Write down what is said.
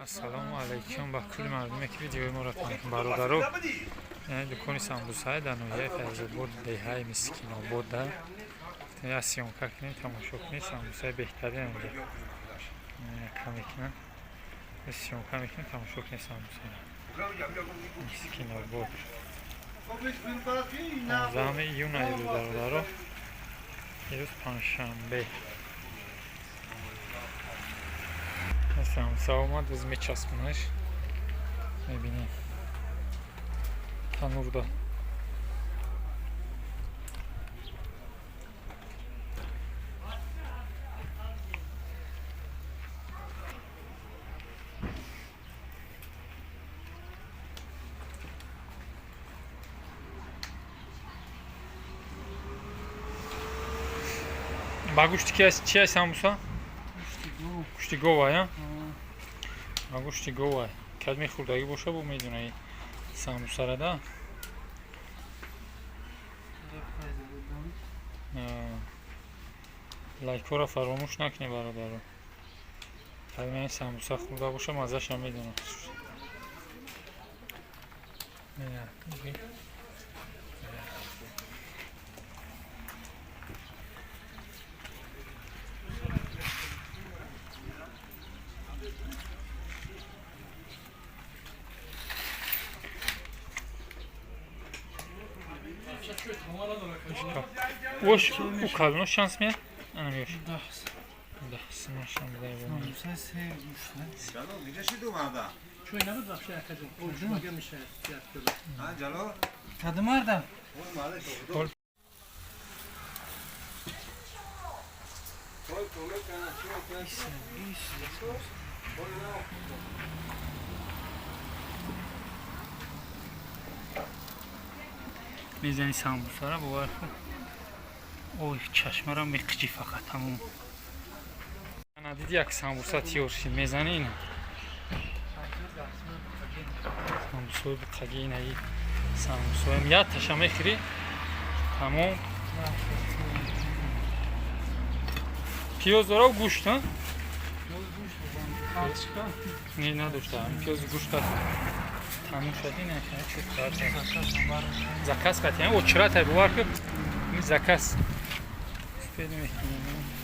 Ассалому алайкум ба кулли мардуме, ки видеои моро тамошо. Бародаро, яъне дукони самбусаи дар ноҳияи Файзобод, деҳаи Мискинобода. Як съёмка кунем, тамошо кунем. Самбусаи беҳтарин инҷа яка мекунам, съёмка мекунем, тамошо кунем самбусаро. Мискинобод, 15 июна ирӯз, бародаро, ирӯз панҷшанбе. Самбуса омад, биз мечаспонаш, мебинем танурда. Ба гӯшти ки аст, чи аст самбуса? Гӯшти гова, я? Ба гӯшти гова. Кад мехӯрдагӣ боша, бо медунаи самбусара да. Лайкҳоро фаромӯш накунед, бародаро. Кадме самбуса хӯрда боша, маззаша медонад. Ина. Ош у калоно шанс меяд? Ана меош. 10 сумашам бидай. جلال دیگه چی دو مرده؟ چون نبود بخش اکادمی اون میشه. ها جلال؟ کدوم مردم؟ اون مرده که Мезани самбусара, бовар кун. Ой, чашмара меқиҷи фақат, тамом. Ана, диди, як самбуса тиёр шид, мезани ина. Самбусои буқаги инаи самбусоям. Як таша мехӯрӣ, тамом. Пиёз дора, гӯшт, а? Не, надошта. Пиёзи гӯшт тамом шуд, ина заказ кардем. Очрата, бовар кун, заказ. Успели мекунем.